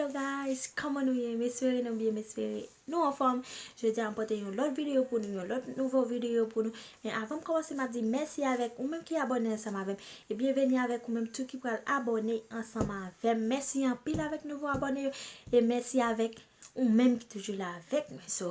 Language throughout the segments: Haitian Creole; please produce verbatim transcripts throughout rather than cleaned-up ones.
Hello guys, kòman nou ye? M espere nou byen, m espere nou anfòm. Jodi a m pote yon lòt videyo pou nou, yon lòt nouvo videyo pou nou. Men avan m kòmanse, m ap di mèsi avèk ou menm ki abòne ansanm avè m. E byenveni avèk ou menm tou ki pral abòne ansanm avè m. Mèsi anpil avèk nouvo abòne yo. E mèsi avèk ou menm ki toujou la avèk mwen. So,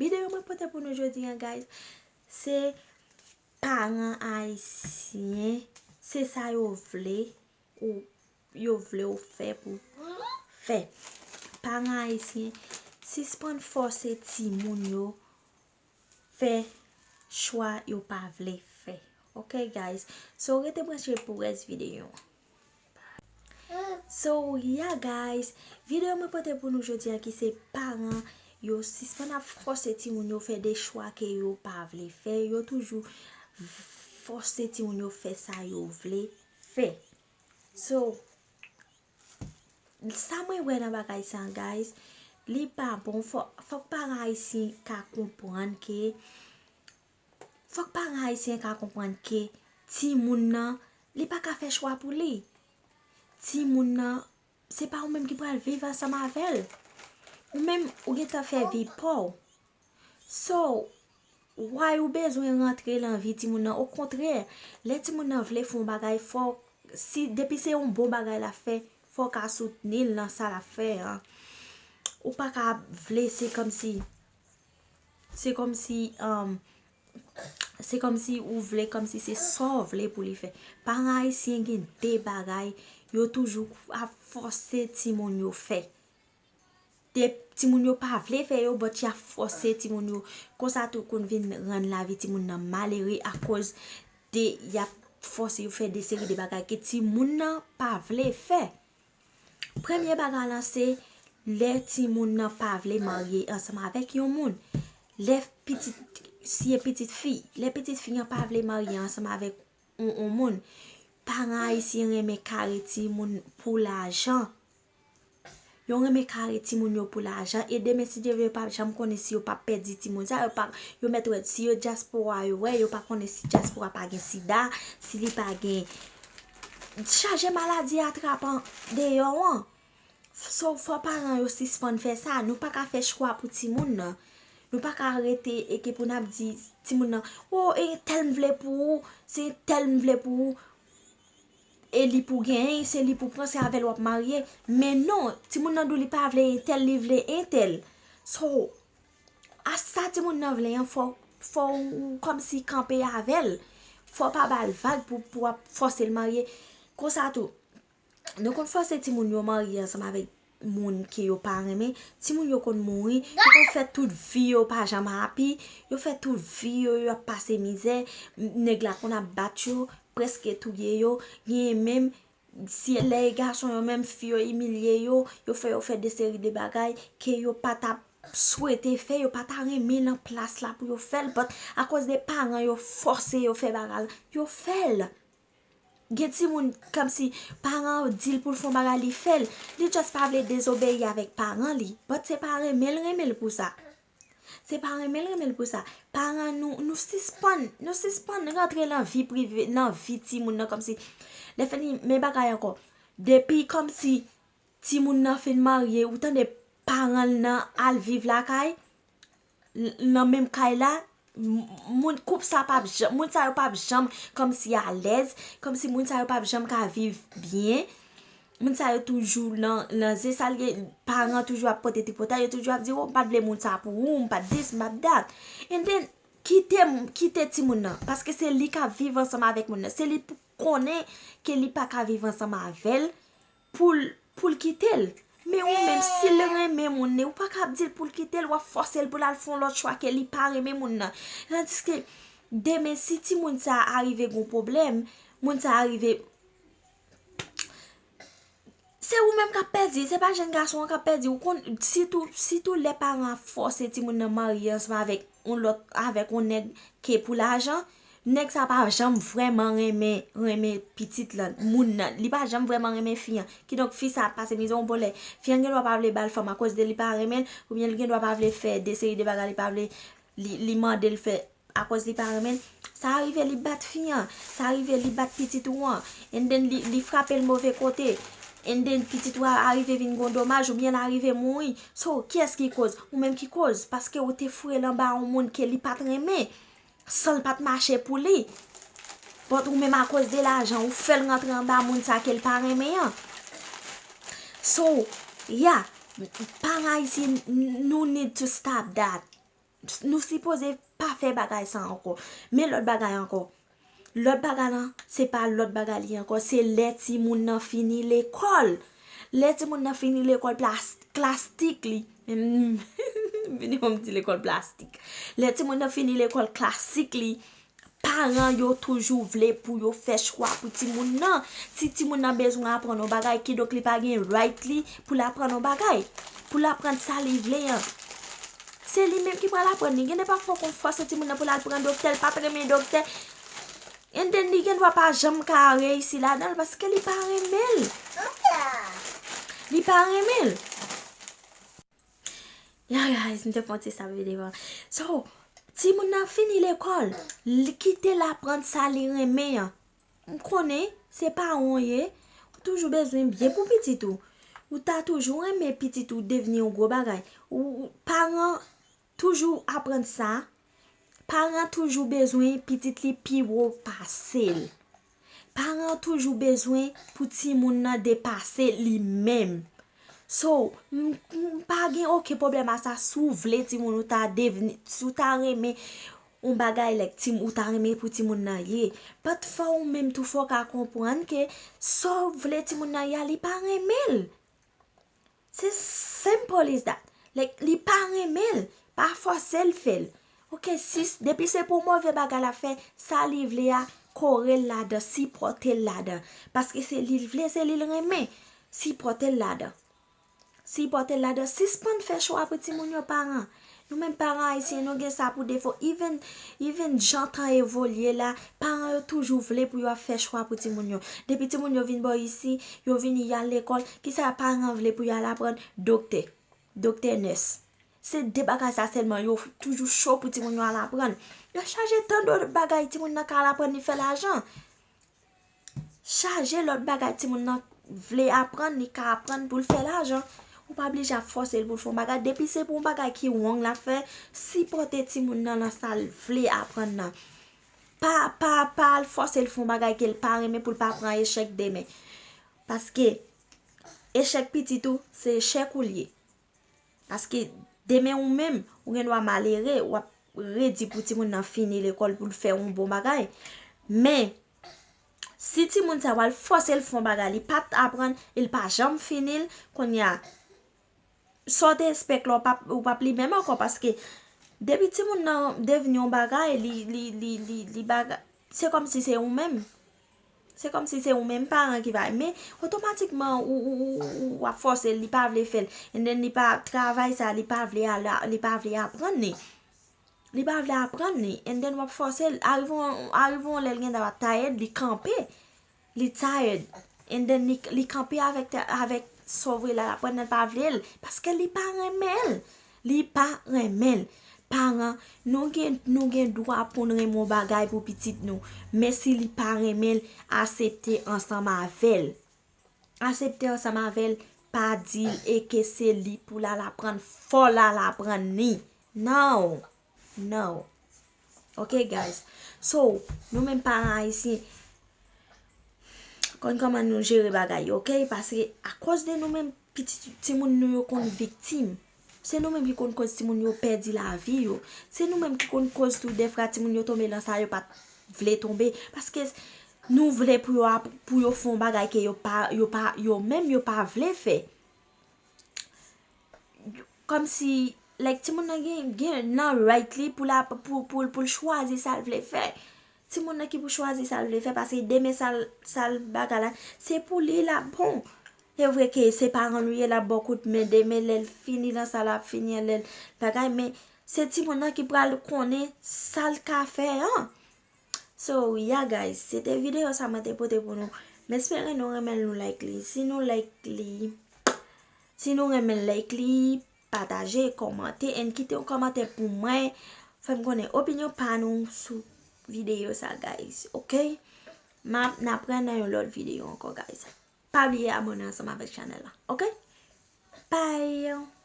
videyo mwen pote pou nou jodi a, guys, se paran ayisyen, se sa yo vle ou yo vle w fè pou fè. Paran ayisyen, sispann fòse timoun yo fè chwa yo pa vle fè. Ok, guys? So, rete branche pou rès videyo an. So, yeah, guys, videyo mwen pote pou nou jodi a ki se paran yo sispann ap fòse timoun yo fè de chwa ke yo pa vle fè. Yo toujou fòse timoun yo fè sa yo vle fè. So, sa mwen wè nan bagay sa, guys, li pa bon. Fò, fòk paran ayisyen ka konprann ke, fòk paran ayisyen ka konprann ke timoun nan, li pa ka fè chwa pou li. Timoun nan, se pa ou menm ki pral viv ansanm avè l. Ou menm, ou gentan fè vi pa w. So, why ou bezwen rantre nan vi timoun nan? Okontrè, lè timoun nan vle fè yon bagay, fò, si, depi se yon bon bagay l ap fè, fò w ka soutni l nan sa l ap fè an. Ou pa ka vle, se kòmsi, se kòmsi, um, se kòmsi ou vle, kòmsi se sa w vle pou li fè. Paran ayisyen gen de bagay, yo toujou ap fòse timoun yo fè. De timoun yo pa vle fè yo, but y ap fòse timoun yo. Konsa tou konn vin rann lavi timoun nan malere akoz de y ap fòse yo fè de seri de bagay ke timoun nan pa vle fè. Premye bagay lan se lè timoun nan pa vle marye ansanm avèk yon moun. Lè pitit, si e pitit fi, lè pitit fi an pa vle marye ansanm avèk yon, yon moun, paran ayisyen renmen kare timoun pou lajan. Yo renmen kare timoun yo pou lajan, e demen si Dye vle yo p ap janm konnen si yo p ap pèdi timoun sa, yo pa, yo mèt wè si yo dyaspora yo wè, yo pa konnen si dyaspora pa gen sida, si li pa gen chaje maladi atrapan deyò an. So, fò paran yo sispann fè sa. Nou pa ka fè chwa pou timoun nan. Nou pa ka rete e ke pou n ap di timoun nan, "O, e entèl m vle pou ou, se entèl m vle pou ou." E li pou genyen, se li pou pran, se avè l w ap marye. Men non, timoun nan di w li pa vle entèl, li vle entèl. So, a sa timoun nan vle an, fò, fò ou kòmsi kanpe avè l. Fò w pa ba l vag pou, pou w ap fòse l marye. Konsa tou, nou konn fòse timoun yo marye ansanm avèk moun ke yo pa renmen. Timoun yo konn mouri, yo konn fè tout vi yo pa janm happy, yo fè tout vi yo, yo ap pase mizè, nèg la konn ap bat yo, prèske touye yo, genyen menm, si lè e gason yo menm, fi yo imilye yo, yo fè yo fè de seri de bagay ke yo pa t ap swete fè, yo pa ta renmen nan plas la pou yo fè l, but akoz de paran yo fòse yo fè bagay, yo fè l. Gen timoun, kòmsi paran an di l pou l fè yon bagay, li fè l. Li just pa vle dezobeyi avèk paran li. But se pa renmen l renmen l pou sa. Se pa renmen l renmen l pou sa. Paran nou, nou sispann, nou sispann rantre nan vi prive, nan vi timoun nan kòmsi. Lè fini, men bagay ankò. Depi kòmsi timoun nan fin marye, ou tande paran l nan al viv lakay, l-, nan menm kay la, m-, moun koup sa p ap janm, moun sa yo p ap janm kòmsi alèz, kòmsi moun sa yo p ap janm ka viv byen. Moun sa yo toujou nan, nan ze sa l ye, paran toujou ap pote tripotay, yo toujou ap di, "O, m pa t vle moun sa pou ou, m pa t dis, m pa t dat." And then, kite m, kite timoun nan, paske se li k ap viv ansanm avèk moun nan, se li pou konnen ke li pa ka viv ansanm avè l, pou l, pou l kite l. Men ou menm, si l renmen moun li, ou pa ka ap di l pou l kite l, w ap fòse l pou l al fè yon lòt chwa ke li pa renmen moun nan. Tandiske demen, si timoun sa a rive gon pwoblèm, moun sa a rive, se ou menm k ap pèdi, se pa jèn gason an k ap pèdi. Ou konn, sitou, sitou lè paran ap fòse timoun nan marye ansanm avèk yon lòt, avèk yon nèg ke pou lajan, nèg sa pa janm vrèman renmen, renmen pitit lan, moun nan. Li pa janm vrèman renmen fi an. Kidonk, fi sa ap pase mizè yon bò lè. Fi an gen dwa pa vle ba l fanm akoz de li pa renmen l, oubyen li gen dwa pa vle fè de seri de bagay li pa vle, li, li mande l fè akoz li pa renmen l. Sa rive li bat fi an, sa rive li bat pitit ou an, and then li, li frape l move kote. And then pitit ou a arive vin gon domaj oubyen l arive mouri. So, kiyès ki koz? Ou menm ki koz, paske ou te foure l anba yon moun ke li pa t renmen, san l pa t mache pou li. But ou menm akoz de lajan, ou fè l rantre anba moun sa ke l pa renmen an. So, yeah, paran ayisyen, n- nou need to stop that. Nou sipoze pa fè bagay sa ankò. Men lòt bagay ankò. Lòt bagay lan, se pa lòt bagay li ankò, se lè timoun nan fini lekòl. Lè timoun nan fini lekòl plas- klasik li, vini pou m di lekòl plastik. Lè timoun nan fini lekòl klasik li, paran yo toujou vle pou yo fè chwa pou timoun nan. Si timoun nan bezwen aprann yon bagay, kidonk li pa gen right li pou l aprann yon bagay, pou l aprann sa li vle an. Se li menm ki pral aprann li. Gen de pafwa w konn fòse timoun nan pou l al pran doktè, l pa t renmen doktè. And then li gen dwa pa janm ka reyisi ladan l paske li pa renmen l. Li pa renmen l. Yeah, guys, m te fè yon ti stop videyo an. So, timoun nan fini lekòl, li kite l aprann sa li renmen an. M konnen se paran w ye, ou toujou bezwen byen pou pitit ou. Ou ta toujou renmen pitit ou devni yon gwo bagay. Ou, ou paran toujou aprann sa. Paran toujou bezwen pitit li pi wo pase l. Paran toujou bezwen pou timoun nan depase li menm. So, m, m pa gen okenn pwoblèm a sa si w vle timoun ou ta devni, si w ta renmen yon bagay like tim, ou ta renmen pou timoun nan ye. But fò ou menm tou fò w ka konprann ke sa w vle timoun nan ye a, li pa renmen l. Se simple as that. Like, li pa renmen l. Pa fòse l fè l. Ok, sis, depi se pou move bagay l ap fè, sa li vle a, kore l ladan, sipòte l ladan. Paske se li l vle, se li l renmen. Sipòte l ladan. Sipòte l ladan. Sispann fè chwa pou timoun yo, paran. Nou menm paran ayisyen, nou gen sa pou defo. Even, even jan tan evolye la, paran yo toujou vle pou yo ap fè chwa pou timoun yo. Depi timoun yo vin bò isi, yo vini y al lekòl, kisa paran vle pou y al aprann? Doktè. Doktè, nès. Se de bagay sa sèlman yo toujou cho pou timoun yo al aprann. Yo chaje tan dòt bagay timoun nan ka al aprann li fè lajan. Chaje lòt bagay timoun nan vle aprann, li ka aprann pou l fè lajan. Ou pa blije ap fòse l pou l fè yon bagay. Depi se pou yon bagay ki wrong l ap fè, sipòte timoun nan nan sa l vle aprann nan. Pa, pa, pa al fòse l fè yon bagay ke l pa renmen pou l pa pran echèk demen. Paske echèk pitit ou, se echèk ou l ye. Paske demen ou menm, ou gen dwa malere, w ap redi pou timoun nan fini lekòl pou l fè yon bon bagay. Men, si timoun sa w al fòse l fè yon bagay, li pa t aprann, e l pa janm fini l, kounye a, sa w te espèk la, w p ap, ou p ap li menm ankò, paske depi timoun nan devni yon bagay, li, li, li, li, li bagay, se kòmsi se ou menm. Se kòmsi se ou menm paran ki va, men otomatikman ou, ou, ou, ou, w ap fòse l, li pa vle fè l. And then li pa, travay sa, li pa vle al, li pa vle aprann li. Li pa vle aprann li. And then w ap fòse l. Arive yon, arive yon lè l gen dwa tired, li kanpe. Li tired. And then li, li kanpe avèk, avèk sa w vle l al aprann nan, l pa vle l. Paske li pa renmen l. Li pa renmen l. Paran, nou gen, nou gen dwa pou n renmen yon bagay pou pitit nou. Men si li pa renmen l, asepte ansanm avè l. Asepte ansanm avè l, pa di l e ke se li pou l al aprann, fò l al aprann li. No. No. Ok, guys. So, nou menm paran ayisyen, konn kòman nou jere bagay yo, ok? Paske akoz de nou menm, pitit timoun nou yo konn viktim. Se nou menm ki konn koz timoun yo pèdi lavi yo. Se nou menm ki konn koz tou defwa timoun yo tonbe nan sa yo pa t vle tonbe. Paske nou vle pou yo ap, pou yo fè yon bagay ke yo pa, yo pa, yo menm yo pa vle fè. Kòmsi, like, timoun nan gen, gen nan right li pou la, pou, pou, pou l chwazi sa l vle fè. Timoun nan ki pou chwazi sa l vle fè, paske demen sa l, sa l bagay la, se pou li l ap bon. Se vre ke se paran l ou ye, l ap ba w kout men demen, lè l fini nan sa l ap fini an, lè l bagay, men se timoun nan ki pral konnen sa l ka fè an. So, yeah, guys, se te videyo sa mwen te pote pou nou. M espere nou renmen l, nou like li. Si nou like li, si nou renmen l, like li, pataje, kòmante, and kite yon kòmantè pou mwen. Fè m konnen opinyon pa nou sou videyo sa, guys, ok? M ap, n ap wè nan yon lòt videyo ankò, guys. pa bliye abòne ansanm avèk chanèl la, ok? Bye!